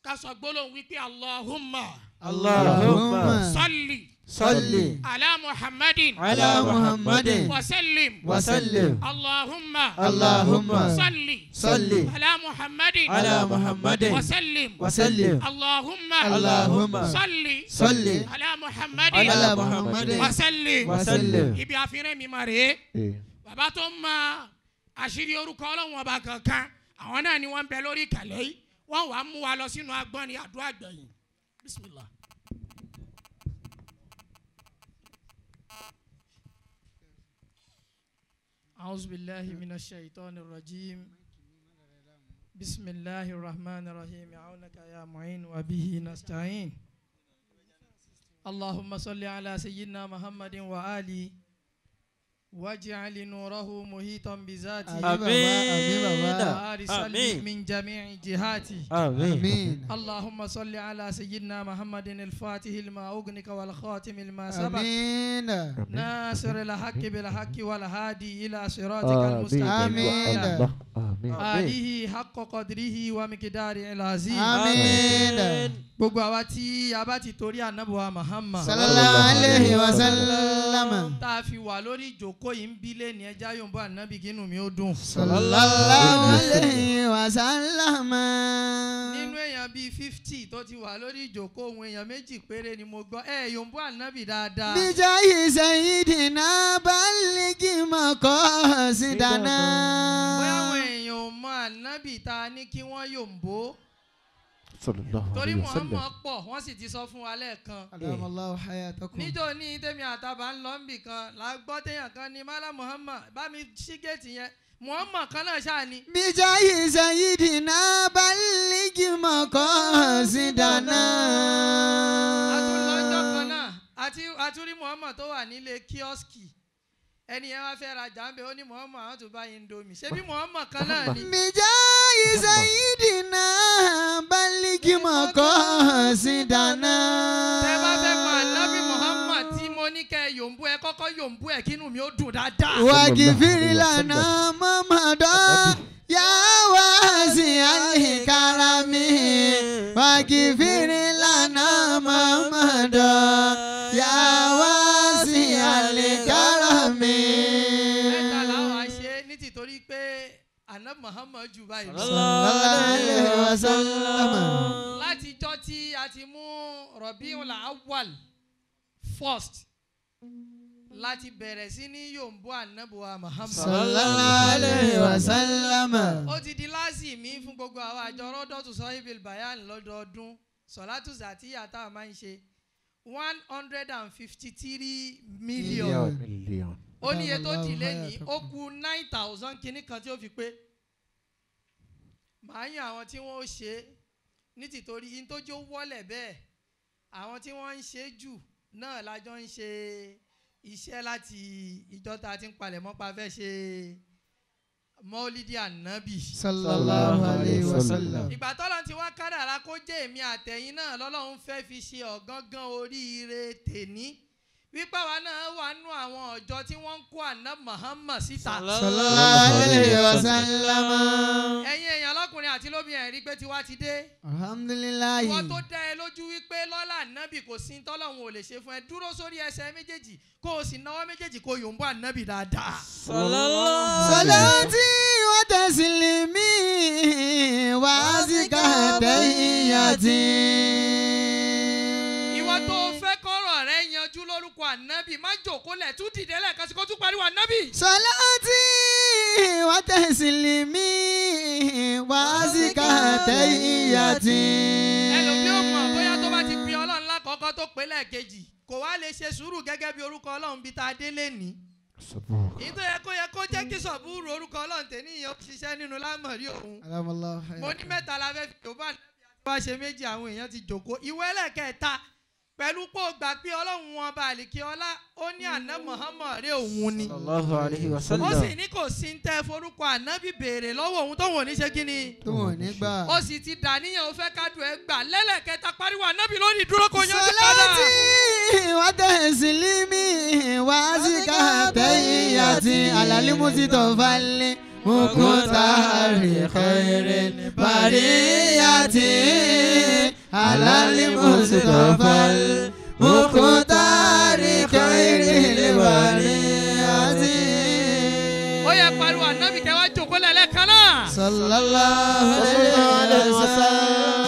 Ká sọ gbólóhùn wípé Allahumma. Allahumma. Salli. Salli. Ala Muhammadin. Ala Muhammadin. Wa sallim. Wa sallim. Allahumma. Allahumma. Salli. Salli. Ala Muhammadin. Ala Muhammadin. Wa sallim. Wa sallim. Allahumma. Allahumma. Salli. Salli. Ala Muhammadin. Ala Muhammadin. Wa sallim. Wa sallim. Ibi àfihàn mi máa rèé. Bàbá tó ń ma àṣírí orúkọ Ọlọ́run ọba kankan, àwọn náà ni wọ́n ń bẹ lórí ìkàlẹ̀ yìí. Wọ́n wàá mú wa lọ sínú agbọ́n ní àdúrà gbẹ̀yìn. Bismillah. أعوذ بالله من الشيطان الرجيم بسم الله الرحمن الرحيم عونك يا معين وبه نستعين اللهم صل على سيدنا محمد وآله واجعل نوره محيطا بذاته وارسل من جميع جهاته آمين. اللهم صل على سيدنا محمد الفاتح لما أغلق والخاتم لما سبق آمين. ناصر الحق بالحق والهادي إلى صراطك المستقيم آمين. آله حق قدره ومقداره العظيم آمين. Gbogbo àwa tí a bá ti torí ànábì Muhammad sallallahu alayhi wa sallam tá a fi wà lórí ìjókòó yìí ń bí lé ní ẹja yòǹbó ànábì kínú mi ó dùn. Sallallahu alayhi wa sallam. Nínú èèyàn bíi 50 tó ti wà lórí ìjókòó ohun èèyàn méjì péré ni mo gbọ́ ẹ yòǹbó ànábì dáadáa. Bijahi sayyidina ballighi maqasidana. Bóyá àwọn èèyàn ò mọ ànábì tá a ní kí wọ́n yòǹbó. Torí Muhammad pọ̀ wọ́n sì ti sọ fún wa lẹ́ẹ̀kan. Níjọ́ ní tèmi àtàbà ń lọ níbì kan là gbọ́ téèyàn kan ní Mala Muhammad bá mi ṣí géètì yẹn Muhammad kan náà ṣáà ni. Bijahi sayyidina ballighi maqasidana. Àtúnlọ́jọ́ kan náà àtúrí Muhammad tó wà nílé kíọ́sìkì ẹni yẹn wá fẹ́ rajà ń bẹ ó ní Muhammad àwọn tó bá Indomie ṣé bí Muhammad kan náà ni. Bijahi sayyidina ballighi maqasidana. Tẹ bá fẹ́ mọ ànábì Muhammad tí mo ní kẹ́ yòǹbó ẹ kọ́kọ́ yòǹbó ẹ kínú mi ó dùn dáadáa. Waghfir lana mamada ya wasi'al karami. Waghfir lana mamada ya wasi'al karami. Mẹ́ta làwọn àṣẹ ní tìtorí pé ànábì Muhammad jù báyìí lọ. Sallallahu alayhi wa sallam. Látijọ́ tí a ti mú Rabiul Awwal first láti bẹ̀rẹ̀ sí ní yòǹbó ànábì wa Muhammad. Sallallahu alayhi wa sallam. Ó ti di lásìmí fún gbogbo àwọn àjọ Rọ́dọ̀tù Sọ́híbìl Bayan lọ́dọọdún Sọ̀látù Zàtíyà tá a máa ń ṣe 153 million. Ó ní iye tó dì lẹ́ni ó kù 9,000 kìíní kan tí ó fi pé màá yan àwọn tí wọ́n ó ṣe ní tìtorí in tó jó wọ́lẹ̀ bẹ́ẹ̀ àwọn tí wọ́n ń ṣe jù náà lájọ ń ṣe iṣẹ́ láti ìjọ tá a ti ń palẹ̀ mọ́ pa fẹ́ ṣe mọ́lídìí ànábì. Sallallahu alayhi wa sallam. Ìgbà tọ́lọ́run ti wá kádàrá kó jẹ́ èmi àtẹ̀yìn náà lọ́lọ́run fẹ́ fi ṣe ọ̀gángán oríire tèní wípé àwa náà wà nú àwọn ọjọ́ tí wọ́n ń kó àná Muhammad síta. Sallallahu alayhi wa sallam. Ẹ̀yin èèyàn lọ́kùnrin àti lóbìnrin rí pé tiwa ti dé. Alhamdulilayi. Wọ́n tó dá ẹ lójú wípé lọ́lá ànábì kò sí tọ́lọ́run ò lè ṣe fún ẹ dúró sórí ẹsẹ̀ méjèèjì kó o sì náwó méjèèjì kó o yòǹbó ànábì dáadáa. Salati wa taslimi wa azka tahiyyati. Ìwọ tó fẹ́ kọ́rọ̀ rẹ yanjú lórúkọ ànábì má jòkó lẹ̀ tún dìde lẹ́ẹ̀kan sí kó tún pariwo ànábì. Salati wa taslimi wa azka tahiyyati. Ẹlòmíì ò mọ̀ bóyá tó bá ti pe Ọlọ́run lákọ̀ọ́kọ́ tó pé lẹ́ẹ̀kejì kò wá lè ṣe sùúrù gẹ́gẹ́ bí orúkọ Ọlọ́run bí tá a dé lé ní. Èyí tó yẹ kó jẹ́ kí sọ̀búrú orúkọ Ọlọ́run tẹ̀ níyàn ṣiṣẹ́ nínú lámọ̀rí òun. Mo ní mẹ́ta la fẹ́ fi Yorùbá wá ṣe méjì àwọn èèyàn ti jòkó. Ìwé ẹlẹ́kẹta pẹ̀lú pé ó gbà pé Ọlọ́run wọn bá àlìkí ọlá ó ní àná Muhammad rẹ òun ni. Sallallahu alayhi wa sallam. Ó sì ní kò sí ń tẹ́ forúkọ ànábì béèrè lọ́wọ́ òun tóun ò ní ṣe kí ni. Tóun ò ní gbà. Ó sì ti dàníyàn ó fẹ́ kádùn ẹ gbà lẹ́lẹ̀kẹta pariwo ànábì lónìí dúró kò yanjú padà. Salati wa taslimi wa azka tahiyyati alal mustafali mukutari khairil bariyati. على المصطفى المختار خير البرية. Ó yẹ pariwo ànábì kẹ́ wá jókòó lẹ́lẹ́kan náà. صلى الله عليه وسلم.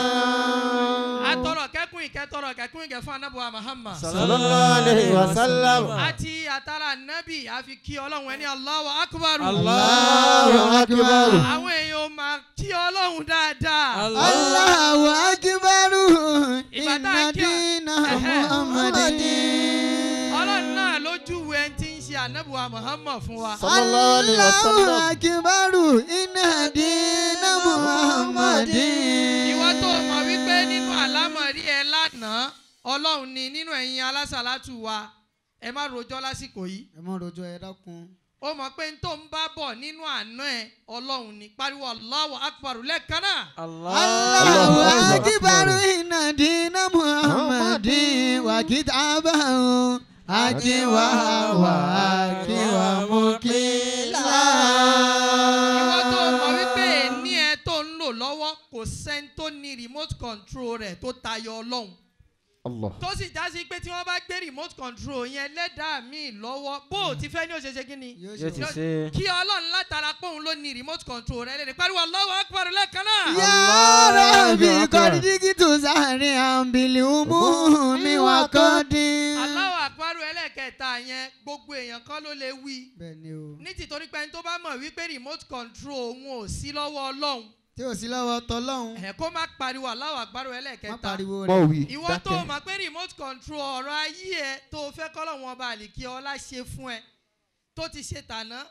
Atọrọ kẹ́kùn ìkẹ́ tọrọ kẹ́kùn ìkẹ́ fún anábùwà Muhammad. Sallallahu alayhi wa sallam. Àti àtàrà nábì àfi kí Ọlọ́run ẹni Allahu Akbar. Allahu akbar. Àwọn èèyàn máa kí Ọlọ́run dáadáa. Allahu akbar. Ìgbà tá a Inna kí ọ- dina Ẹ̀hẹ́. Muhammadin. Ọlọ́run náà ló júwe ẹni tí ń ṣe anábùwà Muhammad fún wa. Sallallahu alayhi wa Allahu sallam. akbar. Inna dina Muhammadin. Ìwọ tó mọ̀ wípé nínú àlámọ̀rí ẹ lánàá Ọlọ́run ni nínú ẹ̀yin alásàlátù wa ẹ má rojọ́ lásìkò yìí. Ẹ mọ̀ rojọ́ ẹ dákun. Ó mọ̀ pé n tó ń bá bọ̀ nínú àná ẹ Ọlọ́run ni pariwo Allahu Akbar lẹ́ẹ̀kan náà. Allahu akbar. Inna dina Muhammadin wa kitabahu akiwa wa akiwa mukila. Ìwọ tó mọ̀ wípé ní ẹ tó ń lò lọ́wọ́ kò sẹ́ni tó ní remote control rẹ̀ tó tayọ Ọlọ́run. Allah. Tó sì já sí pé tí wọ́n bá gbé remote control yẹn lẹ́dàá míì lọ́wọ́ bó o ti fẹ́ ní ó ṣe ṣe kí ni. Yóò ti ṣe. Kí Ọlọ́run látara pé òun ló ní remote control rẹ̀ lẹ́nu pariwo Allahu Akbar lẹ́ẹ̀kan náà. Ya Rabbi qad jitu zahri'an bil umumi wa qadi. Allahu Akbar ẹlẹ́ẹ̀kẹta yẹn gbogbo èèyàn kan ló lè wí. Bẹ́ẹ̀ni o. Ní tìtorí pé ẹni tó bá mọ̀ wípé remote control òun ò sí lọ́wọ́ Ọlọ́run Tí o sí lọ́wọ́ tọ́lọ́hún. ẹ̀ kó má pariwo Allahu Akbar Má ẹlẹ́ẹ̀kẹta. pariwo Mọ̀ rẹ̀. wí. Ìwọ tó Dákẹ́. mọ̀ pé remote control ọ̀rọ̀ ayé ẹ tó o fẹ́ kọ́lọ́hún ọba àlìkí ọlá ṣe fún ẹ tó ti ṣe tàná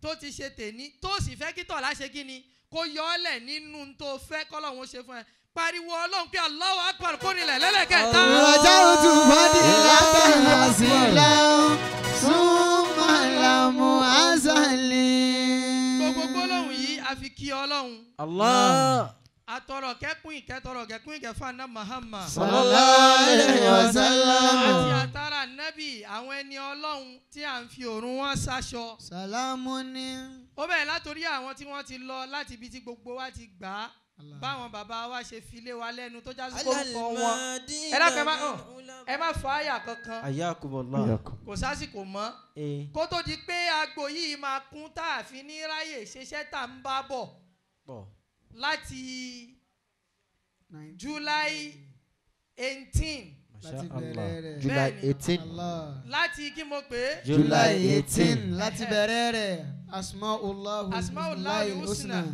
tó ti ṣe tèní tó sì fẹ́ kí tọ̀lá ṣe kí ni kó yọ ọ́ lẹ̀ nínú tó fẹ́ kọ́lọ́hún ó ṣe fún ẹ pariwo Ọlọ́run pé Allahu Akbar kó nílẹ̀ lẹ́lẹ́kẹta. Rajawtu fadilaka hasilan summa lamu azali. Gbogbo gbólóhùn yìí a fi kí Ọlọ́run. Allah. Atọrọ kẹ́kùn ìkẹ́ tọrọ kẹ́kùn ìkẹ́ fún aná Muhammad. Sallallahu alayhi wa sallam. Àti àtàrà nábì àwọn ẹni Ọlọ́run tí à ń fi òórùn wọn sáṣọ. Salamu ni. Ó bẹ̀rẹ̀ látòrí àwọn tí wọ́n ti lọ láti ibi tí gbogbo wa ti gbà á báwọn bàbá wa ṣe fi lé wa lẹ́nu tó já sí orúkọ wọn. Ẹ dákun ẹ má fa àyà kankan Ayakumullah. kò sásìkò mọ́. Kó tó di pé agbo yìí máa kún tá a fi ní ráyè ṣiṣẹ́ tá ń bá bọ̀ láti July 18. Láti bẹ̀rẹ̀ rẹ̀. July 18. Allah. Láti kí mo pè é. July 18 láti bẹ̀rẹ̀ rẹ̀. Asma'ullahul Asma'ullahul Husna.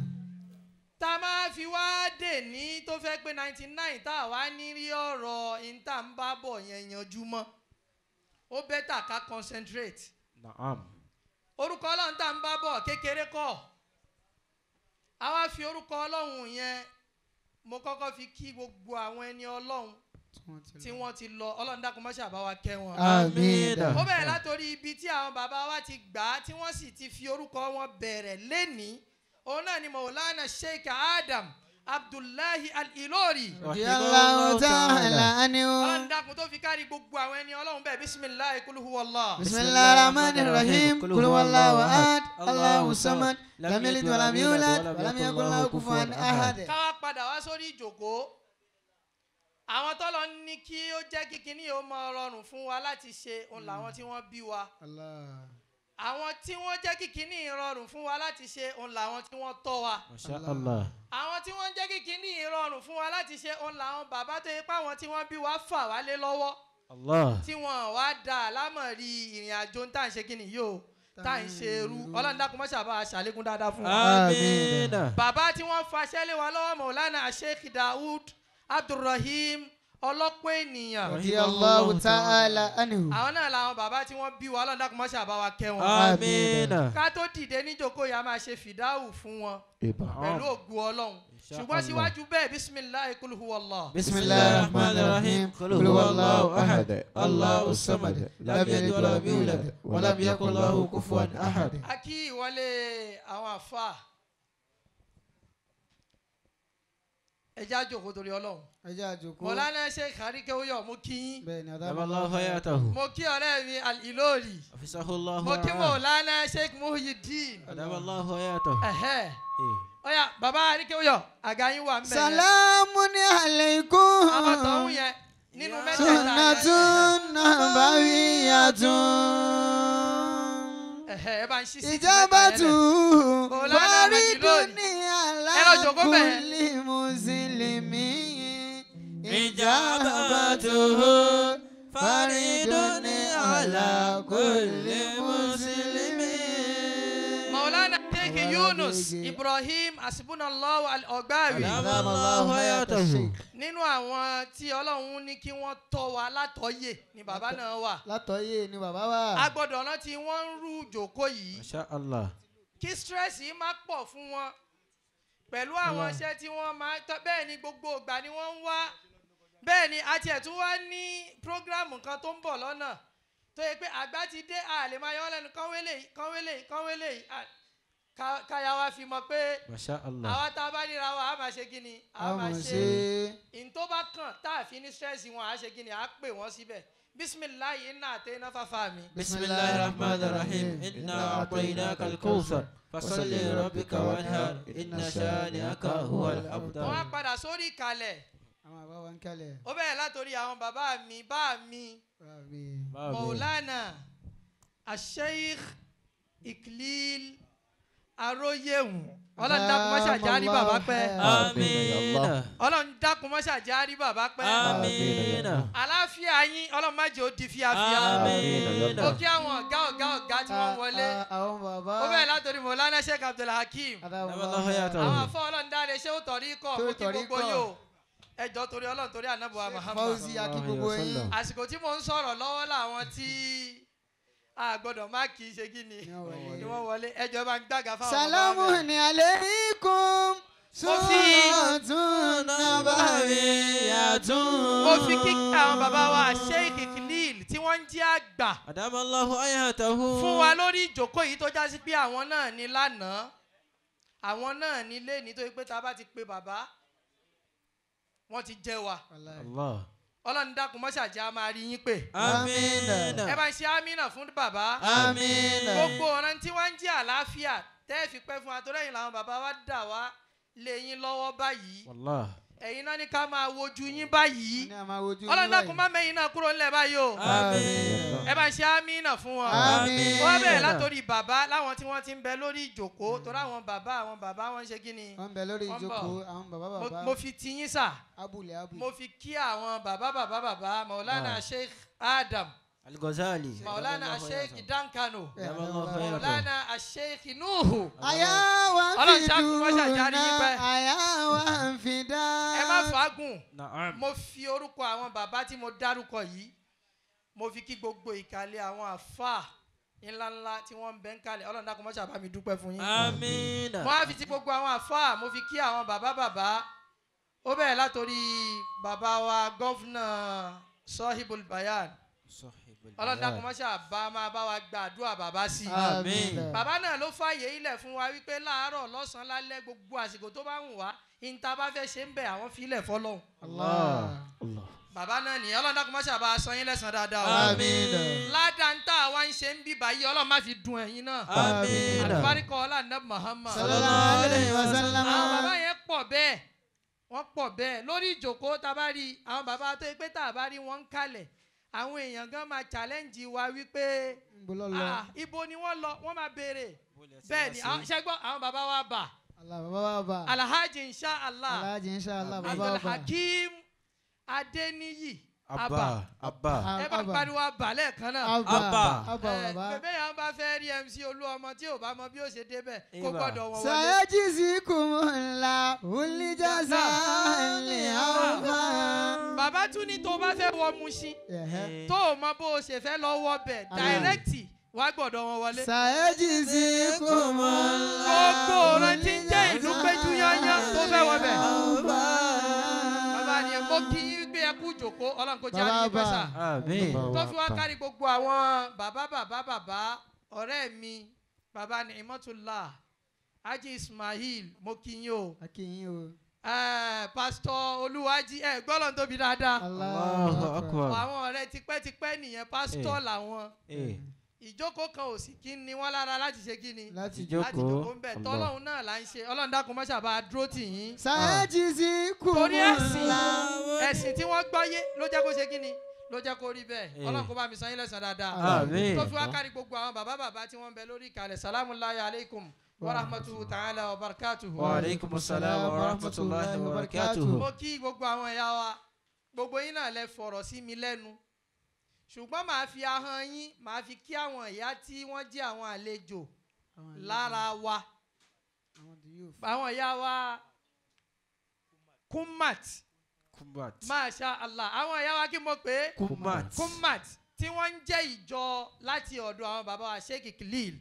Tá a máa fi wá dè ní tó fẹ́ pé 99 tá a wá ní rí ọ̀rọ̀ ìta ń bá bọ̀ yẹn yanjú mọ́. Ó bẹ́tà ká concentrate. Naam. Orúkọ Ọlọ́run tá a ń bá bọ̀ kékeré kọ́. A wá fi orúkọ Ọlọ́run yẹn mo kọ́kọ́ fi kí gbogbo àwọn ẹni Ọlọ́run tí wọ́n ti lọ. Ọlọ́run dákun má ṣe bá wa kẹ́ wọn. Àmín. Ó bẹ̀rẹ̀ látòrí ibi tí àwọn bàbá wa ti gbà á tí wọ́n sì ti fi orúkọ wọn bẹ̀rẹ̀ lénìí. Òun náà ni Maulana Sheikh Adam Abdullahi Al-Ilori. Radiyallahu ta'ala anhu. Ọlọ́run dákun tó fi kárí gbogbo àwọn ẹni Ọlọ́run bẹ́ẹ̀ bisimilahi kul huwallah. Bismillahir rahmanir rahim. Kul huwallahu ahad. Allahu samad. Lam yalid wa lam yulad wa lam yakul lahu kufuwan ahad. Ká wá padà wá sórí ìjòkó. Àwọn tọ́lọ ní kí ó jẹ́ kí kinní ó máa rọrùn fún wa láti ṣe òun làwọn tí wọ́n bí wa. Allah. Àwọn tí wọ́n jẹ́ kí kinní rọrùn fún wa láti ṣe òun làwọn tí wọ́n tọ́ wa. Masha Allah. Àwọn tí wọ́n jẹ́ kí kinní rọrùn fún wa láti ṣe òun làwọn bàbá tó yẹ pé àwọn tí wọ́n bí wa fà wá lé lọ́wọ́. Allah. Tí wọ́n wá da àlámọ̀rí ìrìn àjò tá à ń ṣe kinní yìí o tá à ń ṣe irú. Ọlọ́run dákun má ṣàbá wa ṣàlékún dáadáa fún wa. Àmín. Bàbá tí wọ́n faṣẹ́ lé wa lọ́wọ́ Maulana Sheikh Daud Abdulrahim ọlọ́pọ̀ ènìyàn. Radiyallahu ta'ala anhu. Àwọn náà làwọn bàbá tí wọ́n bí wa. Ọlọ́run dákun má ṣàbá wa kẹ́ wọn. Àmín. Ká tó dìde níjókòó yà máa ṣe fìdáhù fún wọn pẹ̀lú ògùn Ọlọ́run. Ṣùgbọ́n síwájú bẹ́ẹ̀ bisimilahi kul huwallah. Bismillahir rahmanir rahim. Kul huwallahu ahad. Allahu samad. Lam yalid wa lam yulad wa lam yakul lahu kufuwan ahad. A kí ìwọlé àwọn àfa. Ẹ jẹ́ àjòkó torí Ọlọ́run. Ẹ jẹ́ àjòkó. Mọ̀lánà Sheikh Àríkẹ́wúyọ̀ mo kí yín. Bẹ́ẹ̀ni, Allahu hayatahu. Mo kí ọ̀rẹ́ mi Al-Ilori. Afisahullahu. Mo kí Mọ̀lánà Sheikh Muhyiddin. Allahu hayatahu. Ọ̀yà bàbá Àríkẹ́wúyọ̀ àga yín wà ń bẹ̀ yẹn. Salamun alaykum Àwọn tọ̀hún yẹn nínú mẹ́tẹ̀ẹ̀ta yẹn. Sunnatun nabawiyatun. Ẹ bá ń ṣí sí Ijabatu Mọ̀lánà faridun Majnun. ala Ẹ lọ jókòó bẹ́ẹ̀. kulli muslimin. Ijabatuhu faridun ala kulli muslimin. Mọ̀lánà Sheikh Yunus Ibrahim Asibunallahu Al-Ogbawi. Adamallahu hayatahu. Nínú àwọn tí Ọlọ́run ní kí wọ́n tọ́ wa látọ̀yè ni bàbá náà wà. Látọ̀yè ni bàbá wa. A gbọ́dọ̀ rántí wọ́n ń rú ìjókòó yìí. Masha Allah. Kí stress yìí má pọ̀ fún wọn pẹ̀lú àwọn iṣẹ́ tí wọ́n máa tọ́ bẹ́ẹ̀ ni gbogbo ìgbà ni wọ́n ń wá bẹ́ẹ̀ ni a tiẹ̀ tún wá ní prógráàmù kan tó ń bọ̀ lọ́nà tó yẹ pé àgbà ti dé a lè máa yọ wọ́n lẹ́nu kánwélé yìí kánwélé yìí kánwélé yìí káyà wa fi mọ̀ pé Masha Allah. àwa tá a bá ríra wa a máa ṣe kí ni a A máa mọ̀ ṣe ṣe. ìyìn tó bá kàn tá a fi ní stress wọn a ṣe kí ni a pè wọ́n síbẹ̀ bisimilayi iná àti iná fàfà mi. Bismillahir Rahmanir Rahim. Inna a'tainaka al-kawthar. Fasalli li rabbika wanhar. Inna shani'aka huwal Wọ́n á abtar. padà sórí ìkàlẹ̀. Àwọn bàbá wa ń kalẹ̀. Ó bẹ̀rẹ̀ látòrí àwọn bàbá mi bá mi Maulana Asheikh Iklil Aróyéhùn. Ọlọ́run dákun má ṣàjárí bàbá pẹ́. Àmín. Ọlọ́run dákun má ṣàjárí bàbá pẹ́. Àmín. Àlàáfíà yín Ọlọ́run má jẹ́ ó di fíafíà. Àmín. Ó kí àwọn ọ̀gá ọ̀gá ọ̀gá tí wọ́n wọlé. Àwọn bàbá. Ó bẹ̀rẹ̀ látòrí Maulana Sheikh Abdulhakeem. Adamallahu hayatahu. Àwọn afọ Ọlọ́run dáre ṣé ó tọ̀rí kọ̀ Tó mo kí tọ̀rí gbogbo kọ̀. yìí o. Ẹ jọ̀ọ́ torí Ọlọ́run torí Ànábì wa Muhammad. Fauzi akí gbogbo yín. Àsìkò tí mò ń sọ̀rọ̀ lọ́wọ́ làwọn tí a gbọ́dọ̀ má kì í ṣe kí ni ni wọ́n wọlé ẹjọ́ bá ń gbàgà fáwọn bàbá Salamu bẹ́ẹ̀. ni aleikum. Mo fi- Sunnatun nabawiyatun. Mo fi kí àwọn bàbá wa Sheikh Iklil tí wọ́n ń jẹ́ àgbà Adamallahu hayatahu. fún wa lórí ìjókòó yìí tó já sí pé àwọn náà ní lánàá àwọn náà ní lénìí tó yẹ pé tá a bá ti pe bàbá wọ́n ti jẹ́ wa Allah. Ọlọ́run dákun mọ́ṣáàjì á máa rí yín pè Àmín. ẹ bá ń ṣe àmínà fún bàbá. Àmín. Gbogbo ọ̀ràn tí wọ́n ń jẹ́ àlàáfíà tẹ́ ẹ fi pẹ́ fún wa torí ẹ̀yin làwọn bàbá wa dà wá lé yín lọ́wọ́ báyìí Wallah. ẹ̀yin náà ní ká máa wojú yín báyìí Ní a máa wojú yín Ọlọ́run dákun báyìí. má mẹ́yìn náà kúrò ńlẹ̀ báyìí o Àmín. ẹ bá ń ṣe àmínà fún wọn. Àmín. Wọ́n bẹ̀rẹ̀ látòrí bàbá láwọn tí wọ́n ti ń bẹ lórí ìjòkó torí àwọn bàbá àwọn bàbá wọn ń ṣe kí ni Wọ́n ń bẹ lórí Wọ́n ń bọ̀. ìjókòó àwọn bàbá bàbá. Mo fi tiyín sà Abúlé abúlé. mo fi kí àwọn bàbá bàbá bàbá Maulana Sheikh Adam Al-Ghazali. Maulana Sheikh Dankano Adamallahu hayatahu. Maulana Sheikh Nuhu. Àyà wa ń Ọlọ́run fi ṣáà kún ṣàjárí yín dùn pẹ́. àyà wa ń fi dá. Ẹ má fàágùn. Na'am. Mo fi orúkọ àwọn bàbá tí mo dárúkọ yìí mo fi kí gbogbo ìkàlẹ̀ àwọn àfáà ńláńlá tí wọ́n ń bẹ ń kalẹ̀ Ọlọ́run dákun má ṣe bá mi dúpẹ́ fún yín. Àmín. Mo á fi ti gbogbo àwọn àfáà mo fi kí àwọn bàbá bàbá ó bẹ̀rẹ̀ látòrí bàbá wa gọ́fúnà Sahibul Bayan Ọlọ́run dákun má ṣe bá máa bá wa gba àdúrà bàbá sí i. Àmín. Bàbá náà ló fààyè ilẹ̀ fún wa wípé láàárọ̀ lọ́sàn-án lálẹ́ gbogbo àsìkò tó bá wù wá ìta bá fẹ́ ṣe ń bẹ̀ àwọn filẹ̀ fọlọ́hún. Allah. Bàbá náà nìyẹn Ọlọ́run dákun má ṣe bá a san yín lẹ́san dáadáa o. Àmín. Ládàá ń tà wá ń ṣe ń bí báyìí Ọlọ́run má fi dùn ẹ̀yin náà. Àmín. Àlùbáríkọ ọlá nàbì Muhammad. Sallallahu alayhi wa sallam. Àwọn bàbá yẹn pọ̀ bẹ́ẹ̀ wọ́n pọ̀ bẹ́ẹ̀ lórí ìjókòó tá a bá rí àwọn bàbá tó yẹ pé tá a bá rí wọn ń kalẹ̀ àwọn èèyàn gan máa challenge wa wípé Ń lọ. ah, ibo ni wọ́n lọ wọ́n máa béèrè bẹ́ẹ̀ ni ṣẹ́gbọ́n àwọn bàbá wa bà Allah bàbá bàbá. Alhaji insha Allah Alhaji insha Allah bàbá bàbá. Abdulhakeem Adeniyi Abba. Abba. Ẹ bá ń pariwo Abba lẹ́ẹ̀kan náà. Abba. Abba. Abba bàbá. Bẹ́ẹ̀ yẹn bá fẹ́ rí MC Olúọmọ tí ò bá mọ bí ó ṣe débẹ̀ kó Ibà. gbọ́dọ̀ wọ́n wọlé. Sayajizikumullahu lijazali awfa. Bàbá tún ní tó bá fẹ́ wọ Mushin tó o mọ bó o ṣe fẹ́ lọ wọ bẹ̀ dàrẹ́kìtì wàá gbọ́dọ̀ wọn wọlé. Sayajizikumullahu Gbogbo ọ̀ràn tí ń jẹ́ ìlú péjú yányán tó fẹ́ wọ bẹ̀. Bàbá ni mo kí yín gbé ẹkú jòkó Ọlọ́run kó jẹ́ àríyìn pẹ́sà. Àmín. Tó fi wá kárí gbogbo àwọn bàbá bàbá bàbá ọ̀rẹ́ mi bàbá ni Imatullah Haji Ismail mo kí yín o. A kí yín o. Pásítọ̀ Olúwájí ẹ gbọ́dọ̀ tóbi dáadáa. Allahu akbar. Àwọn ọ̀rẹ́ tipẹ́tipẹ́ nìyẹn pásítọ̀ làwọn. Ìjókòó kan ò sì kí ni wọ́n lára láti ṣe kí ni láti jókòó ń bẹ̀ tọ́lọ́hún náà là ń ṣe ọlọ́run dákun má ṣàbá dúró tì yín. Sáyẹ́jì kù torí ẹ̀sìn tí wọ́n gbọ́yé ló jẹ́ kó ṣe kí ni ló jẹ́ kó rí bẹ́ẹ̀ ọlọ́run kó bá mi san yín lẹ́san dáadáa. Àmín. Tó fi wá kárí gbogbo àwọn bàbá bàbá tí wọ́n ń bẹ lórí ìkàlẹ̀ salamu alayhi alaykum wa rahmatuhu ta'ala wa barakatuhu. Wa aleykum salaam wa rahmatulahi wa barakatuhu. Mo kí gbogbo àwọn ẹ̀yà wa gbogbo yín náà lẹ fọ̀rọ̀ sí mi lẹ́nu ṣùgbọ́n màá fi ahọ́n yín màá fi kí àwọn ìyá tí wọ́n jẹ́ àwọn àlejò lára wa àwọn ìyá wa Kumat Masha Allah àwọn ìyá wa kí mo pè é Kumat tí wọ́n ń jẹ́ ìjọ láti ọ̀dọ̀ àwọn bàbá wa Sheikh Khalil.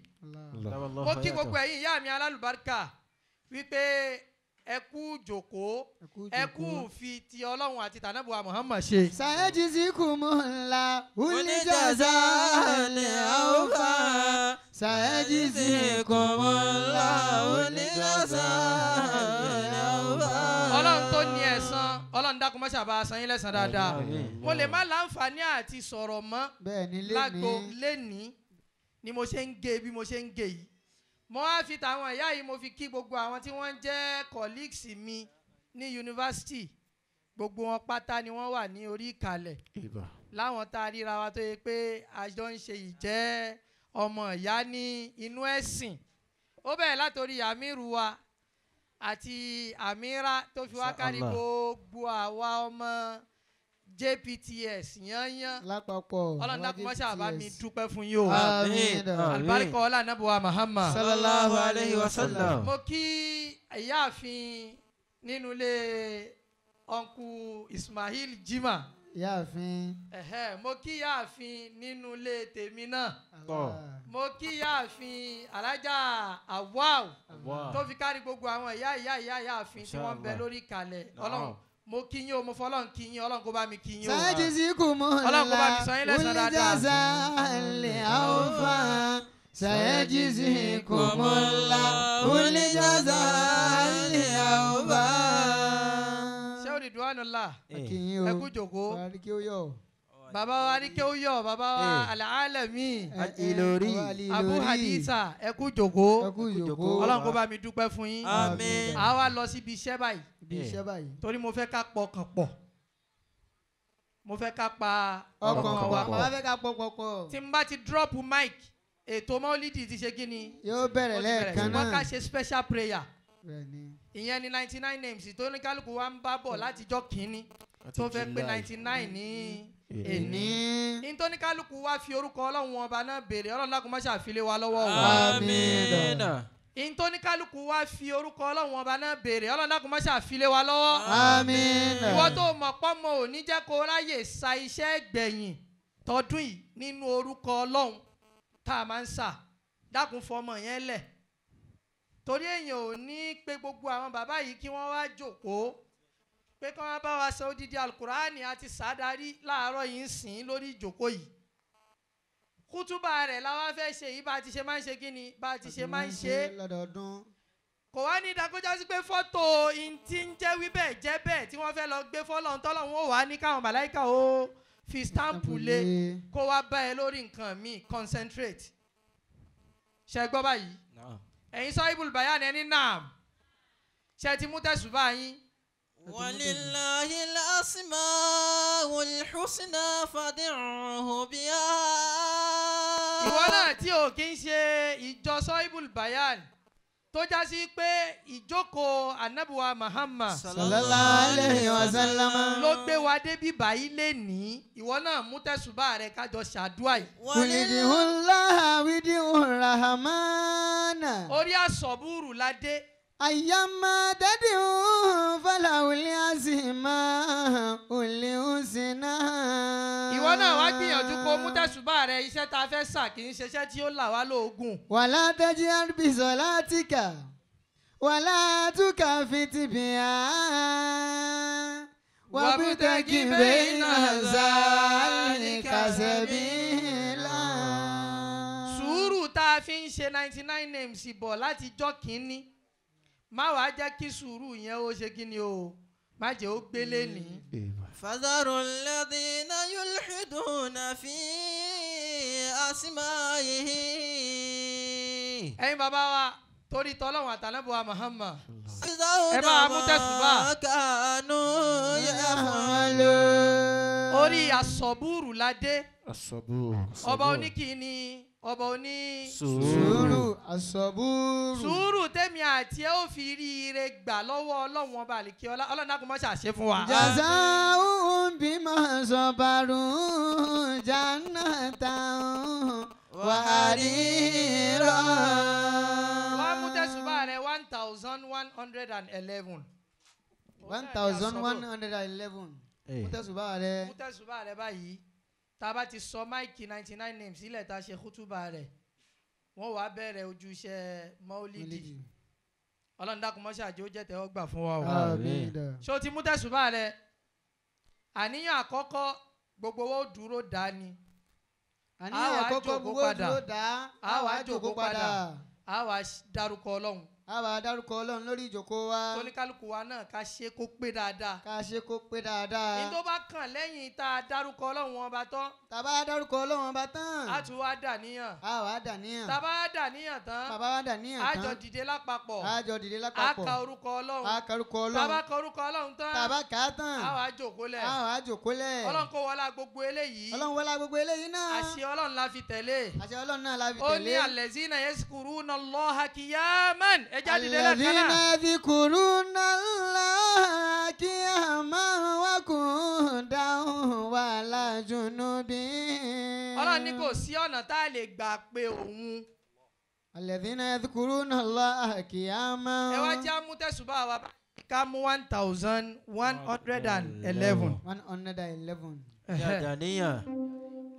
Mo kí gbogbo ẹ̀yin ìyá mi alálùbáríkà wípé ẹ kú jòkó ẹ kú fi ti ọlọ́run àti tànàbùwà Muhammad ṣe. Sáyẹ́jì kù mú ńlá wúlíjàzá lè àwòfà. Sáyẹ́jì kù mú ńlá wúlíjàzá lè àwòfà. Ọlọ́run tó ní ẹ̀san ọlọ́run dákun má ṣàbá san yín lẹ́san dáadáa. Mo lè má láǹfààní àti sọ̀rọ̀ mọ́ lágbo lénìí ni mo ṣe ń gé bí mo ṣe ń gé yìí. Mo wá fi tàwọn ìyá yìí mo fi kí gbogbo àwọn tí wọ́n ń jẹ́ colleagues mi ní yunifásitì gbogbo wọn pátá ni wọ́n wà ní orí ìkàlẹ̀ láwọn tá a ríra wa tó yẹ pé a jọ ń ṣe ìjẹ́ ọmọ ìyá ní inú ẹ̀sìn. Ó bẹ̀rẹ̀ látòrí àmírù wa àti àmírà tó fi wá kárí gbogbo àwa ọmọ JPTS yányán lápapọ̀ ọlọ́run dákun má ṣàbá mi dúpẹ́ fún yín o. Àmín. Àlùbáríkà ọlá anábùwà Muhammad sallallahu alayhi wa sallam. Mo kí ìyáàfin nínú ilé ọ̀nkù Ismail Jimá. Ìyáàfin. Mo kí ìyáàfin nínú ilé tèmi náà. Mo kí ìyáàfin alájà Awau tó fi kárí gbogbo àwọn ìyá ìyá ìyá ìyáàfin tí wọ́n ń bẹ lórí ìkàlẹ̀ ọlọ́run. Mo kí yín o mo fọlọ́n kí yín ọlọ́run kó bá mi kí yín o. Sáyẹ́jì kù mú ńlá ọlọ́run kó bá mi san yín lẹ́san dáadáa. wúlíjàzá lè àwòfà. Sáyẹ́jì kù mú ńlá wúlíjàzá lè àwòfà. Ṣé o Ridwanullah ẹ kú jòkó. Bàbá wa ní kí ó yọ bàbá wa Al-Alami Abu Hadisa ẹ kú jòkó. Ọlọ́run kó bá mi dúpẹ́ fún yín. Àmín. A wá lọ síbi iṣẹ́ báyìí. Torí mo fẹ́ ká pọkàn pọ̀. Mo fẹ́ ká pa ọkàn wa pọ̀. Mo fẹ́ ká pọkàn pọ̀. Tí n bá ti drop mic ètò mọ́lídì ti ṣe kí ni. Yóò bẹ̀rẹ̀ lẹ́ẹ̀kan náà. Wọ́n ká ṣe special prayer. Ìyẹn ni 99 names tó ní kálukú wa ń bá bọ̀ látijọ́ kínní tó fẹ́ pé 99 ní èní. Nítorí kálukú wa fi orúkọ ọlọ́run ọba náà béèrè ọlọ́run lákùn má ṣàfilé wa lọ́wọ́ o. Àmín. Nítorí kálukú wa fi orúkọ ọlọ́run ọba náà béèrè ọlọ́run lákùn má ṣàfilé wa lọ́wọ́. Àmín. Ìwọ tó mọ̀ pọ́nmọ ò ní jẹ́ kó ráyè sa iṣẹ́ gbẹ̀yìn tọdún yìí nínú orúkọ ọlọ́run tá a máa ń sà dákun fọmọ yẹn lẹ̀. Torí èèyàn ò ní pé gbogbo àwọn bàbá yìí kí wọ́n wá jókòó pé kí wọ́n bá wa sọ odidi alukurani àti sàdárí láàárọ̀ yìí ń sìn lórí ìjókòó yìí. Kútúbà rẹ̀ la wá fẹ́ ṣe yìí bá a ti ṣe máa ń ṣe kí ni bá a ti ṣe máa ń ṣe. Kò wá ní ìdákọ́já sí pé fọ́tò ìntí ń jẹ́ wí bẹ́ẹ̀ jẹ́ bẹ́ẹ̀ tí wọ́n fẹ́ lọ gbé fọ́lọ́run tọ́lọ́run ó wà ní káwọn màláìka ó fi stamp lé kó wá bá ẹ lórí nǹkan míì concentrate. Ṣé gbọ́ báyìí? Ẹ̀yin Sahibul Bayan ẹni náà ṣe ti mú tẹ̀sùbá yín. Walillahil asmaul husna fad'uhu biha. Ìwọ náà tí o kì í ṣe ìjọ Sahibul Bayan tó já sí pé ìjókòó anabuwa Muhammad sallallahu alayhi wa sallam ló gbé wa débi báyìí lénìí ìwọ náà mú tẹ̀sùbá rẹ kájọ ṣàdúrà yìí. Wùlìdìhùnláhà wídìhùnrahàmánà. Orí àsọ̀búrù la dé. Àyàmá dádìhùn fàlàwùlì àzìmá òlì òsínà. Ìwọ náà wá gbìyànjú kó mú tẹ̀sùbá rẹ iṣẹ́ tá a fẹ́ sà kì í ṣiṣẹ́ tí ó là wá lóògùn. Wàlá tẹ́jí àrùbísọ̀ látìkà wàlá túkà fìtìbìyà wàbútẹ́kì bẹ́ẹ̀nà zálìkà sẹ́bílà. Sùúrù tá a fi ń ṣe 99 names bọ̀ látijọ́ kínní má wàá jẹ́ kí sùúrù yẹn ó ṣe kí ni o má jẹ́ ó gbélé ní. Fadharu alladhina yulhiduna fi أسمائه. Ẹ̀yin bàbá wa torí tọ́lọ́run àtànábì wa Muhammad. Ẹ bá wa mú tẹ̀sùbá. كانوا يعملون. Orí àsọ̀búrù la dé. Asabur. Ọba oníkìíní, ọba oní. Sùúrù. Asabur. Sùúrù tèmi àti ẹ ó fi rí ire gbà lọ́wọ́ Ọlọ́run ọba àlìkí ọlá. Ọlọ́run náà kò mọ́ ṣàṣe fún wa. Jazaa'un bima sabaru jannatan wa harira. Wá mú tẹ̀sùbá rẹ̀ 1111. 1111. Mú tẹ̀sùbá rẹ̀. Mú tẹ̀sùbá rẹ̀ báyìí. Tá a bá ti sọ máìkì 99 names sílẹ̀ tá a ṣe kútúbà rẹ̀, wọ́n wàá bẹ̀rẹ̀ ojúṣe mọ́lídì. Ọlọ́run dákun mọ́ ṣàjẹ́ ó jẹ́ tẹ́wọ́ gbà fún wa o. Àmín. Ṣé o ti mú tẹ̀sùbá rẹ̀? Àníyàn àkọ́kọ́ gbogbo wa ó dúró dá ni. Àníyàn àkọ́kọ́ gbogbo dúró dá. A wàá jókòó padà. A wàá dárúkọ Ọlọ́run. A wàá dárúkọ Ọlọ́run lórí ìjókòó wa. Tóníkálukú wa náà ká ṣe kó pé dáadáa. Ká ṣe kó pé dáadáa. Ní tó bá kàn lẹ́yìn tá a dárúkọ Ọlọ́run ọba tán. Tá a bá dárúkọ Ọlọ́run ọba tán. A tún wá dà níyàn. A wàá dà níyàn. Tá a bá dà níyàn tán. Tá a bá wá dà níyàn tán. A jọ dìde lápapọ̀. A jọ dìde lápapọ̀. A ka orúkọ Ọlọ́run. A ka orúkọ Ọlọ́run. Tá a bá ka orúkọ Ọlọ́run tán. Tá a bá kà á tán. A wàá jókòó lẹ̀. A wàá jókòó lẹ̀. Ọlọ́run kó wọlá gbogbo eléyìí. Ọlọ́run wọlá gbogbo eléyìí náà. Àṣẹ Ọlọ́run la fi tẹ̀lé. Àṣẹ Ọlọ́run náà la fi tẹ̀lé. Ó ní allazina yazkuruna Allaha qiyaman. Ẹ jáde lẹ́lẹ́kan náà. Alladhina yadhkuruna Allaha qiyaman wa qu'udan wa ala junubihim. Ọlọ́run ní kò sí ọ̀nà tá a lè gbà pé òun. Alladhina yadhkuruna Allaha qiyaman. Ẹ wá jẹ́ amútẹ̀sùbá wa ká mú 1111. 111. Dàníyàn.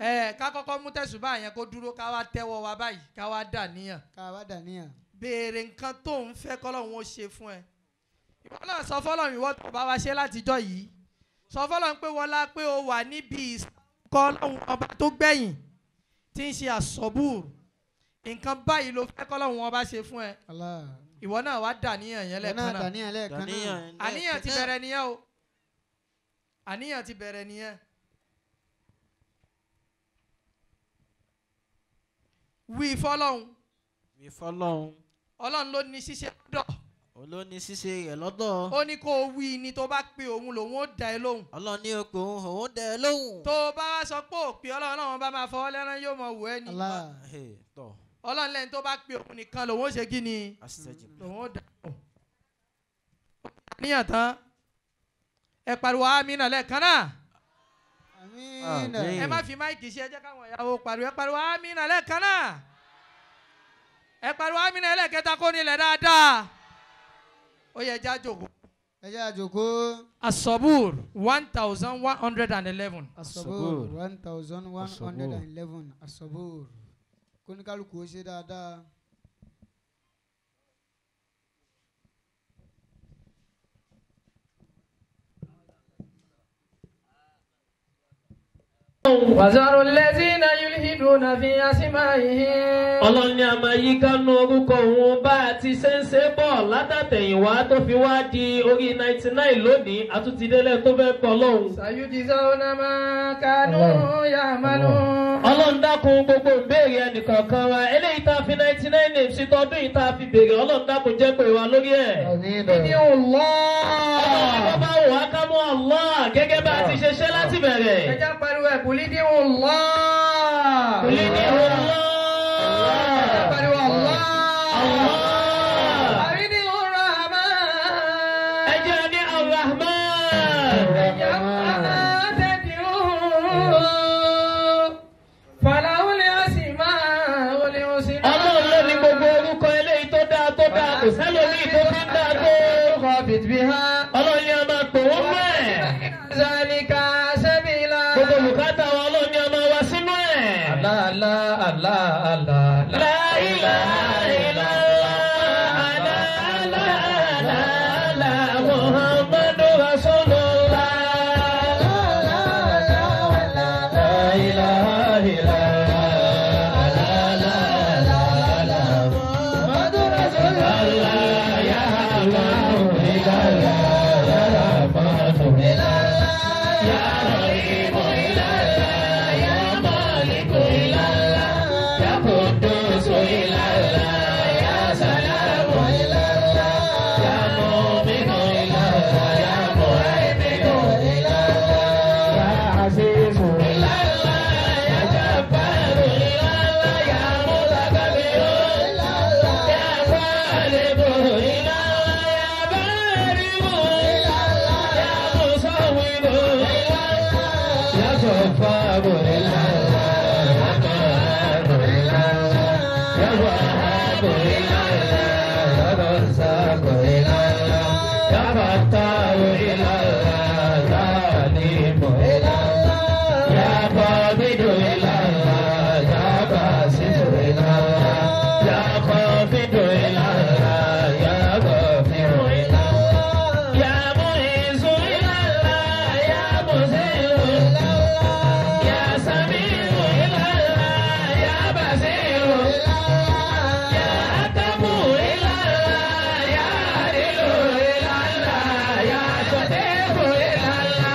Ẹ ká kọ́kọ́ mú tẹ̀sùbá yẹn kó dúró ká wá tẹ́wọ́ wa báyìí ká wá dà níyàn. Ká wá dà níyàn. Béèrè nǹkan tó ń fẹ́ kọ́lọ́run ó ṣe fún ẹ. Ìwọ náà sọ fọ́lọ́run ìwọ tó bá wa ṣe látijọ́ yìí. Sọ fọ́lọ́run pé wọlá pé o wà níbi ìsọkọ́ Ọlọ́run ọba tó gbẹ̀yìn tí ń ṣe àsọ̀bùrù. Nǹkan báyìí ló fẹ́ kọ́lọ́run ọba ṣe fún ẹ. Ìwọ náà wá dà níyàn yẹn lẹ́ẹ̀kan náà. Àníyàn ti bẹ̀rẹ̀ nìyẹn o. Àníyàn ti bẹ̀rẹ̀ nìyẹn. Wí fọ́lọ́run. Wí fọ́lọ́run. Ọlọ́run ló ní ṣíṣe lọ́dọ̀. Òun ló ní ṣíṣe rẹ̀ lọ́dọ̀. Ó ní kó o wí ni tó bá pe òun lòun ó dá ẹ lóhùn. Ọlọ́run ní o pé òun òun dá ẹ lóhùn. Tó o bá wá sọ pé òpè Ọlọ́run náà bá máa fọwọ́ lẹ́rán yóò mọ̀ wù ẹ́ ni. Ọlọ́run lẹ́ni tó bá pe òun nìkan lòun ó ṣe kí ni. Lòun ó dá òun. Níyàn tán ẹ pariwo àmínà lẹ́ẹ̀kan náà. Àmín. Ẹ má fi máìkì ṣe ẹ jẹ́ káwọn ìyàwó pariwo ẹ pariwo àmínà lẹ́ẹ̀kan náà. Ẹ pariwo àmínà ẹlẹ́ẹ̀kẹta kó nílẹ̀ dáadáa. Ó yẹ ẹjẹ́ àjòkó. Ẹjẹ́ àjòkó. Asọ̀bùr 1111. Asọ̀bùr 1111. Asọ̀bùr. Kóníkálukú ó ṣe dáadáa. Wàzàrò lẹ́sìnà yulhiduna fi asma'ihi. Ọlọ́run ní a máa yí kánú orúkọ òun bá a ti ṣe ń ṣe bọ̀ látàtẹ̀yìnwá tó fi wá di orí 99 lónìí àtúntìdélẹ̀ tó fẹ́ pọ̀ lọ́hùn. Sayujizawna ma kanu ya'malun. Ọlọ́run dákun gbogbo ìbéèrè ẹnìkọ̀ọ̀kan wa eléyìí tá a fi 99 names sí tọdún yìí tá a fi béèrè Ọlọ́run dákun jẹ́ pé wa lórí ẹ̀. Ìdí Allah. Ọlọ́run ní bá wà á ká mú Allah gẹ́gẹ́ bá a ti ṣe ṣe láti bẹ̀rẹ̀. Ẹ jẹ́ pariwo ẹ̀ kùlí ní Allah. Kùlí ní Allah. Ẹ jẹ́ pariwo Allah. Allah. Àrí ní Rahman. Ẹ jẹ́ ní Ar-Rahman. Ẹ jẹ́ tẹ̀dí Falahul asmaul husna. Ọlọ́run ló ní gbogbo orúkọ eléyìí tó dáa tó dáa kò sẹ́lòmíì tó fi ń dáa tó. Ọlọ́run ni a máa pè wọ́n mọ́ ẹ̀. Zalika sabila. Gbogbo bùkátà wa Ọlọ́run ni a máa wá sínú ẹ̀. Allah Allah Allah Allah. La ilaha illallah, la la la la, Muhammadu Rasulullah. La ilaha illallah, la la la la, Muhammadu Rasulullah. Ya Allah, ya Rahman, ya Rahim, ya Malik, ya رحيم إلى الله يا قابض إلى الله يا باسط إلى الله يا خافض إلى الله يا غافر إلى الله يا معز إلى الله يا مذل إلى الله يا سميع إلى الله يا بصير إلى الله يا أتم إلى الله يا عادل إلى الله يا صديق إلى الله.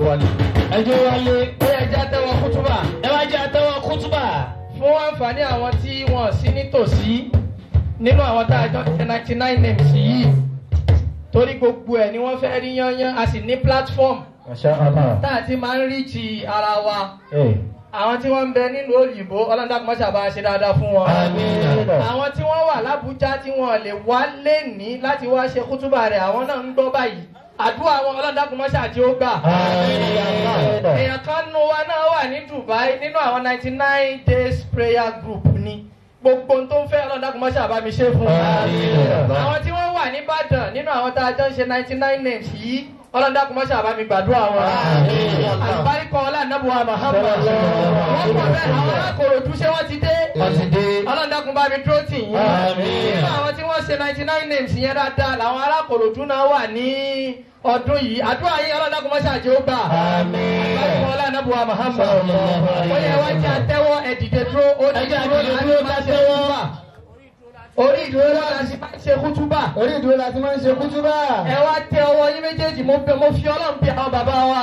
Wálé. Ẹjọ́ wálé. Ó yẹ jẹ́ àtẹ́wọ́ kútúbà. Ẹ wá jẹ́ àtẹ́wọ́ kútúbà. Fún àǹfààní àwọn tí wọ́n sí nítòsí nínú àwọn tá a jọ ṣe 99 names yìí, torí gbogbo ẹ̀ ni wọ́n fẹ́ rí yányán, a sì ní platform Masha Allah. tá a ti máa ń rí ti ara wa. Àwọn tí wọ́n ń bẹ nínú òyìnbó, ọlọ́dàkùn mọ́ṣá bá a ṣe dáadáa fún wọn. Àmín. Àwọn tí wọ́n wà lábújá tí wọ́n lè wá lénìí láti wá ṣe kútúbà rẹ̀, àwọn náà ń gbọ́ báyìí. Àdúrà wọn ọlọ́dàkùn mọ́ṣá tí ó gbà. Èèyàn kan nu wa náà wà ní Dubai nínú àwọn 99 days prayer group ni. Gbogbo ohun tó ń fẹ́ ọlọ́dàkùn mọ́ṣá bá mi ṣe fún un. Àwọn tí wọ́n wà nìbàdàn nínú àwọn tá a jọ ń ṣe 99 names yìí, ọlọ́dàkùn mọ́ṣá bá mi gbàdúrà wọn. Àlùbáríkọ ọlá nàbùwà Muhammad. Wọ́n pọ̀ bẹ́ẹ̀, àwọn alákòròdú ṣé wọ́n ti dé? Ọlọ́dàkùn bá mi dúró tì yín. Nínú àwọn tí wọ́n ṣe 99 names yẹn dáadáa làwọn alákòròdú náà wà ní ọdún yìí. Àdúrà yín ọlọ́dàkùn mọ́ṣá jẹ́ ó gbà. Àlùbáríkọ ọlá nàbùwà Muhammad. Ó yẹ wá jẹ́ àtẹ́wọ́ ẹ̀dìdẹ dúró. Orí ìdúró láti máa ń ṣe kútúbà. Orí ìdúró láti máa ń ṣe kútúbà. Ẹ wá tẹ ọwọ́ yín méjèèjì, mo fi Ọlọ́run bí àwọn bàbá wa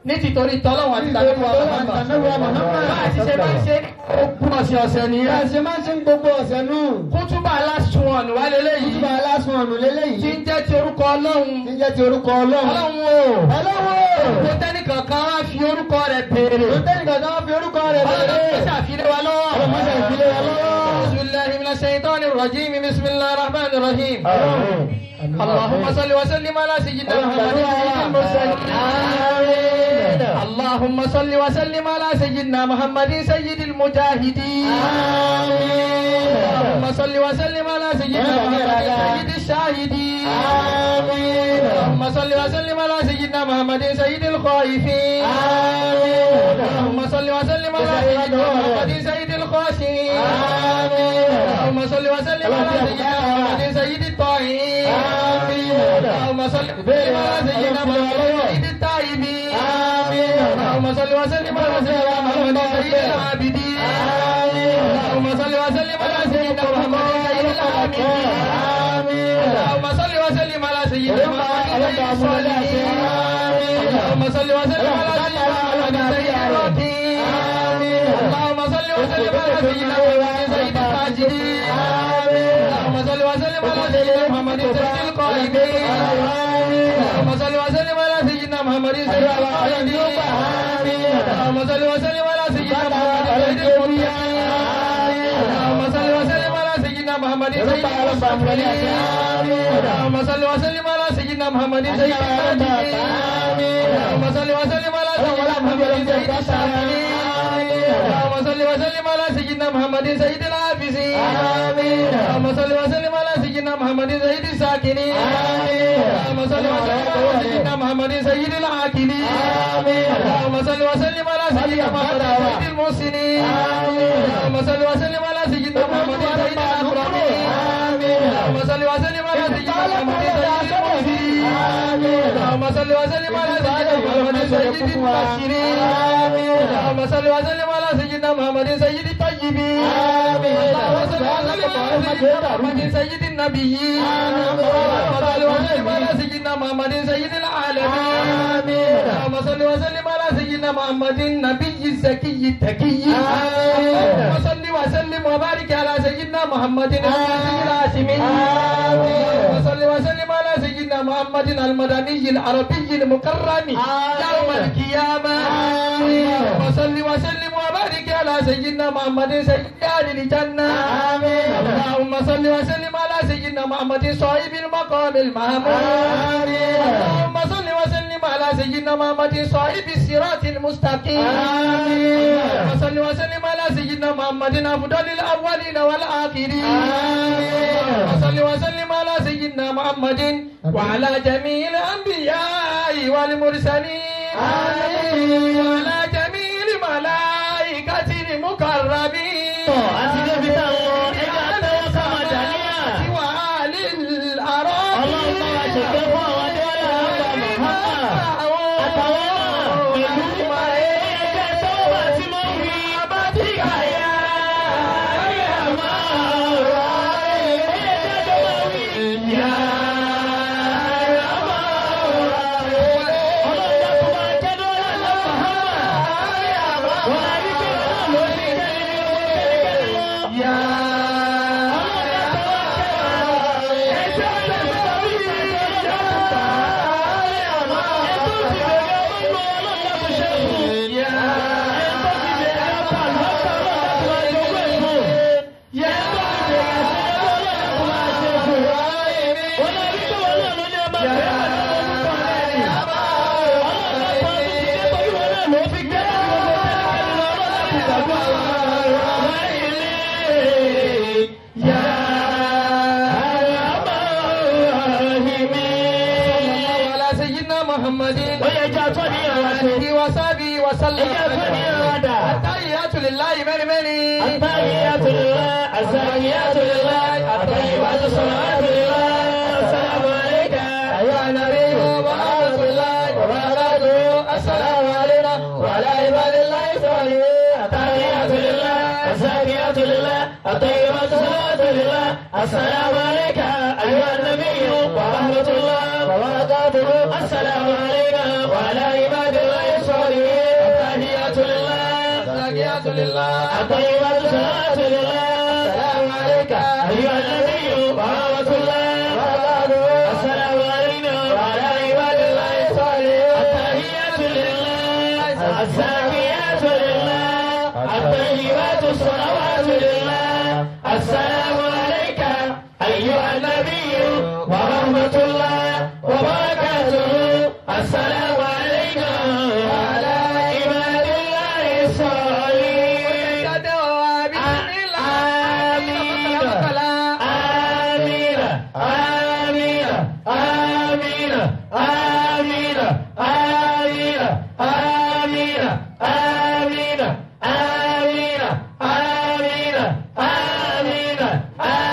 ní tìtorí tọ́lọ́wọ̀n àti tàbí wa Muhammad. Bá a ti ṣe máa ń ṣe ogún ọ̀sẹ̀ ọ̀sẹ̀ nìyẹn. Bá a ṣe máa ń ṣe gbogbo ọ̀sẹ̀ nù. Kútúbà last one wá lélẹ́yìí. Kútúbà last one lélẹ́yìí. Tí ń jẹ́ ti orúkọ Ọlọ́run. Tí ń jẹ́ ti orúkọ Ọlọ́run. Ọlọ́run o. Ọlọ́run o. Kò tẹ́nìkankan wá fi orúkọ rẹ̀ béèrè. Kò tẹ́nìkankan wá fi orúkọ rẹ̀ béèrè. Ọlọ́run mọ́ṣá àfilé wa lọ́wọ́. Ọlọ́run mọ́ṣá àfilé wa lọ́wọ́. أعوذ بالله من الشيطان الرجيم بسم الله الرحمن الرحيم اللهم صل وسلم على سيدنا محمد سيد المرسلين اللهم صل وسلم على سيدنا محمد سيد المجاهدين اللهم صل وسلم على سيدنا محمد سيد الشاهدين اللهم صل وسلم على سيدنا محمد سيد الخائفين اللهم صل وسلم على سيدنا محمد سيد الخاشعين اللهم صل وسلم على سيدنا محمد سيد الطائعين اللهم صل وسلم على سيدنا محمد سيد التائبين اللهم صل وسلم على سيدنا محمد سيد العابدين اللهم صل وسلم على سيدنا محمد سيد العابدين اللهم صل وسلم على سيدنا محمد سيد الصالحين اللهم صل وسلم على سيدنا محمد سيد الراضين اللهم صل وسلم على سيدنا محمد سيد الساجدين اللهم صل وسلم على سيدنا محمد سيد القائمين اللهم صل وسلم على سيدنا محمد سيد القائمين اللهم صل وسلم على سيدنا محمد سيد المتقين اللهم صل وسلم على سيدنا محمد سيد المستغفرين اللهم صل وسلم على سيدنا محمد سيد المهاجرين اللهم صل وسلم على سيدنا محمد سيد الشاكرين اللهم صل وسلم على سيدنا محمد سيد الحافظين اللهم صل وسلم على سيدنا محمد سيد الساكنين اللهم صل وسلم على سيدنا محمد سيد العاكلين اللهم صل وسلم على سيدنا محمد سيد المحسنين اللهم صل وسلم على سيدنا محمد سيد الاكرمين اللهم صل وسلم على سيدنا محمد سيد المحسنين اللهم صل وسلم على سيدنا محمد سيد المبشرين اللهم صل وسلم على سيدنا محمد سيد الطيبين اللهم صل وسلم على سيدنا محمد سيد النبيين اللهم صل وسلم على سيدنا محمد سيد العالمين اللهم صل وسلم على سيدنا محمد النبي الزكي التقي اللهم صل وسلم وبارك على سيدنا محمد النبي الهاشمي اللهم صل وسلم على سيدنا محمد المدني العربي المكرم يوم القيامة اللهم صل وسلم وبارك على سيدنا محمد سيد أهل الجنة اللهم صل وسلم على سيدنا محمد صاحب المقام المحمود اللهم صل وسلم على سيدنا محمد صاحب الصراط المستقيم اللهم صل وسلم على سيدنا محمد أفضل الأولين والآخرين اللهم صل وسلم على سيدنا محمد وعلى جميع الأنبياء والمرسلين وعلى جميع الملائكة المقربين وآل الأراضي Ọlọ́run dákun máa jẹ́ dọ́là. Ó yẹ jẹ́ àtọ́ ní ìyàwó ṣe. Ẹ jẹ́ àtọ́ ní ìyàwó dà. At-tahiyyatu lillah, az-zakiyyatu lillah, at-tayyibatu salawatu lillah. Assalamu alayka ayyuhan nabiyyu wa rahmatullahi wa barakatuh. Assalamu alayna wa ala ibadillahi salihin. At-tahiyyatu lillah, az-zakiyyatu lillah, at-tayyibatu salawatu lillah. Assalamu alayka ayyuhan nabiyyu wa rahmatullahi wa barakatuh. Assalamu alayna wa ala ibadillahi salihin. At-tahiyyatu lillah. الزاكيات لله الطيبات الصلوات لله السلام عليك أيها النبي ورحمة الله وبركاته السلام علينا وعلى عباد الله الصالحين التحيات لله الزاكيات لله الطيبات الصلوات لله السلام عليك أيها النبي ورحمة الله وبركاته السلام علينا وعلى عباد الله الصالحين. آمين آمين آمين آمين آمين آمين آمين آمين آمين آمين آمين.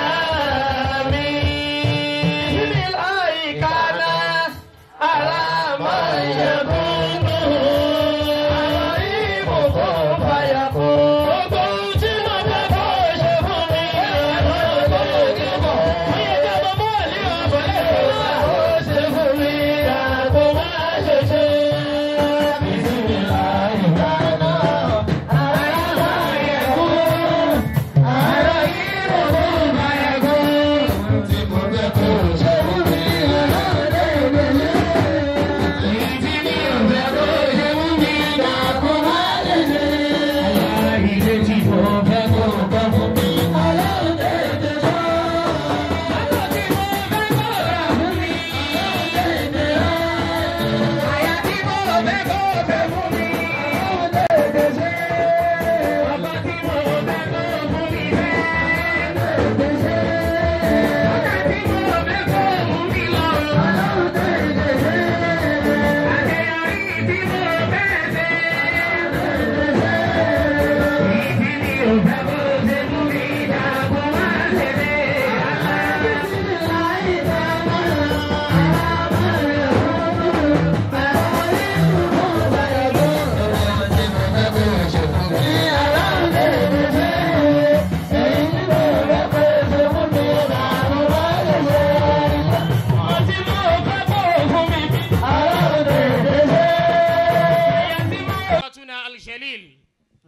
الجليل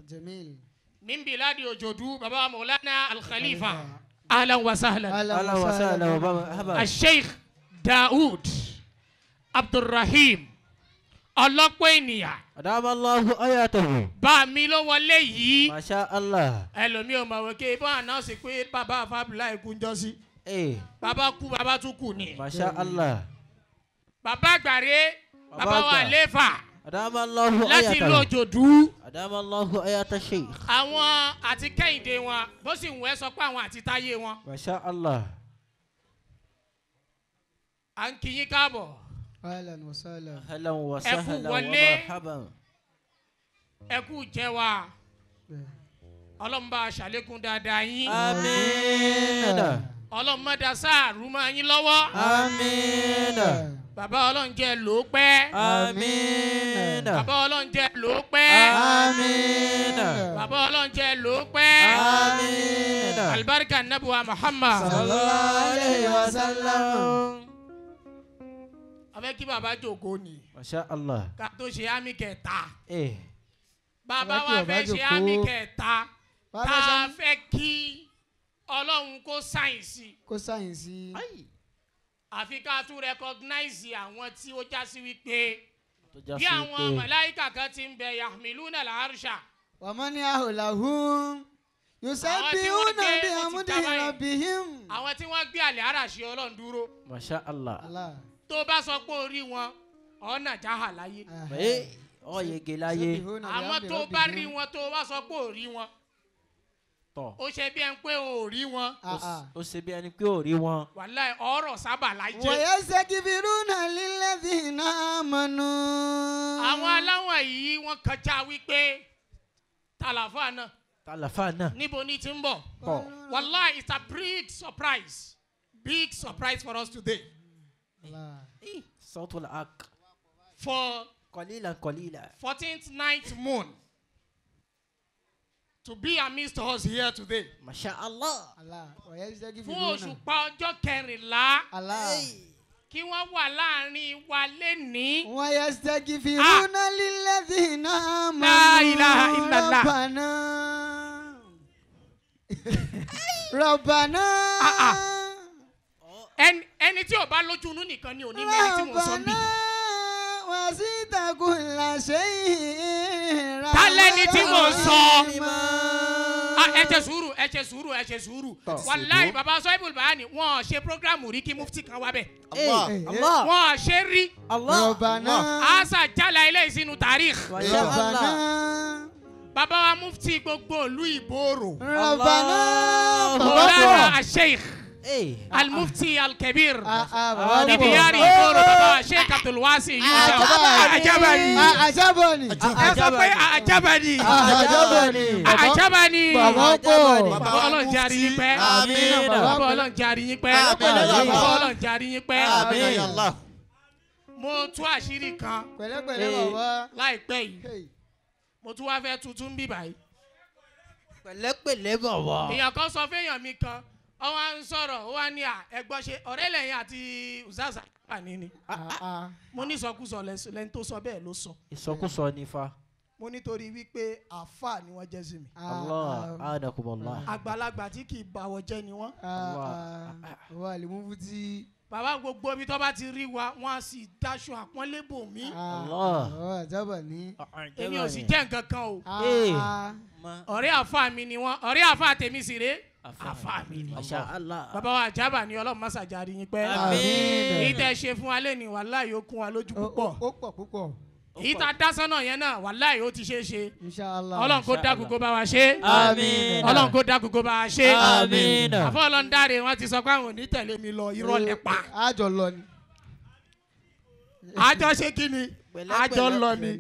جميل من بلاد وجدو بابا مولانا الخليفة أهلا وسهلا أهلا وسهلا ومرحبا الشيخ داود عبد الرحيم ọlọ́pọ̀ ènìyàn. أدام الله آياته. Bá mi ló wọlé yìí. ما شاء الله. Ẹlòmíì ò mọ̀ wípé bá àná sì pé bàbá Fábùláì kú ń jọ sí. Bàbá kú bàbá tún kù ni. ما شاء الله. Bàbá àgbàre bàbá wa léfà. أدام الله آياته. Láti ìlú Òjòdú. أدام الله آيات الشيخ. Àwọn àti Kẹ́hìndé wọn bó sì wù ẹ́ sọ pé àwọn àti Táyé wọn. ما شاء الله. À ń kí yín káàbọ̀. أهلا وسهلا. أهلا وسهلا ومرحبا. Ẹ kú jẹ́ wa. Ọlọ́run bá ṣàlékún dáadáa yín. Àmín. Ọlọ́run má dá sáàrú mọ́ yín lọ́wọ́. Àmín. Bàbá Ọlọ́run jẹ́ ló pẹ́. Àmín. Bàbá Ọlọ́run jẹ́ ló pẹ́. Àmín. Bàbá Ọlọ́run jẹ́ ló pẹ́. Àmín. Alibarika nabuwa Muhammad. Sallallahu alayhi wa sallam. A fẹ́ kí bàbá jókòó ni. Masha Allah. Ká tó ṣe àmì kẹta. Bàbá wa fẹ́ ṣe àmì kẹta. Tá a fẹ́ kí Ọlọ́run kó sáyẹ̀nsì. Kó sáyẹ̀nsì. Àfi ká tún recognize àwọn tí ó já sí wípé bí àwọn màláíkà kan ti ń bẹ yahmiluna al-arsha. Wa man yahulahum yusabbihuna bihamdi rabbihim. Àwọn tí wọ́n gbé àlẹ́ àràṣe Ọlọ́run dúró. Masha Allah. Tó bá sọ pé orí wọn ọ̀nà jáhà láyé. Ọ yege láyé. Àwọn tó bá rí wọn tó bá sọ pé orí wọn. Ó ṣe bí ẹni pé ò rí wọn. Ó ṣe bí ẹni pé ò rí wọn. Wàláhì ọ̀rọ̀ sábà lájẹ́. Wayastakbiruna lilladhina amanu. Àwọn aláwọ̀ yìí wọ́n kọjá wípé tàlàfà náà. Tàlàfà náà. Níbo ni ti ń bọ̀? Wàláhì it's a big surprise. Big surprise for us today. Sautul haq. For Qalilan qalila. 14th night moon to be amidst us here today. Masha Allah. Fún òṣùpá ọjọ́ kẹrìnlá. Kí wọ́n wà láàrin wa lénìí. Wayastakbiruna lilladhina amanu. La ilaha illallah. Rabbana. Rabbana. Ẹni tí ò bá lójú inú nìkan ni ò ní mẹ́rin tí mò ń sọ bí. Wasita kulla shay'in. Tálẹ́ni tí mò ń sọ. Ẹ ṣe sùúrù, ẹ ṣe sùúrù, ẹ ṣe sùúrù. Wàláhì bàbá Sọ́íbù Bàyánì wọ́n ṣe prógrámù rí kí mufti kan wá bẹ̀. Wọ́n ṣe rí. Àṣà jálá ilé ìsinú tàríkh. Bàbá wa mufti gbogbo ìlú Ìbòrò. Mọ̀lánà Sheikh. Al-Mufti Al-Kabir. Nídìyàrí Ìbòrò bàbá wa Sheikh Abdulwasi Yusuf. Ajabani. Ajabani. Ẹ sọ pé Ajabani. Ajabani. Ajabani. Bàbá pọ̀. Bàbá Ọlọ́run jẹ́ àrí yín pẹ́. Bàbá Ọlọ́run jẹ́ àrí yín pẹ́. Bàbá Ọlọ́run jẹ́ àrí yín pẹ́. Mo tú àṣírí kan. Pẹ̀lẹ́pẹ̀lẹ́ bàbá. Láìpẹ́ yìí. Mo tún wá fẹ́ tuntun bí báyìí. Pẹ̀lẹ́pẹ̀lẹ́ bàbá. Èèyàn kan sọ fẹ́yàn mi kan. Ó wá ń sọ̀rọ̀ ó wá ní à ẹ̀gbọ́n ṣe ọ̀rẹ́ lẹ́yìn àti Uzaza ní ni. Mo ní ìsọkúsọ lẹ́ni tó sọ bẹ́ẹ̀ ló sọ. Ìsọkúsọ ni fa. Mo nítorí wípé àáfà ni wọ́n jẹ́ sí mi. Allah anakumullah. Àgbàlagbà tí kì í bàwọ̀ jẹ́ ni wọ́n. Wà lè mú fúti. Bàbá gbogbo ibi tó bá ti rí wa wọ́n á sì daṣọ àpọ́nlé bò mí. Allah. Ajabani. Èmi ò sì jẹ́ nǹkan kan o. Ọ̀rẹ́ àáfà mi ni wọ́n, ọ̀rẹ́ àáfà tèmi sì rèé. Àfà mi ni. Masha Allah. Bàbá wa Ajabani Ọlọ́run má ṣàjàrí yín pẹ́. Àmín. Èyí tẹ́ ṣe fún wa lẹ́ni wàláhì ó kún wa lójú púpọ̀. Ó pọ̀ púpọ̀. Èyí tá a dá sọ́nà yẹn náà wàláhì ó ti ṣe é ṣe. Inshallah. Ọlọ́run kó dákun kó bá wa ṣe. Àmín. Ọlọ́run kó dákun kó bá wa ṣe. Àmín. Àfọ́ Ọlọ́run dáre wọ́n ti sọ pé àwọn ò ní tẹ̀lé mi lọ irọ́ lẹ pa. Àjọ lọ ni. Àjọ ṣe kí ni? Àjọ lọ ni.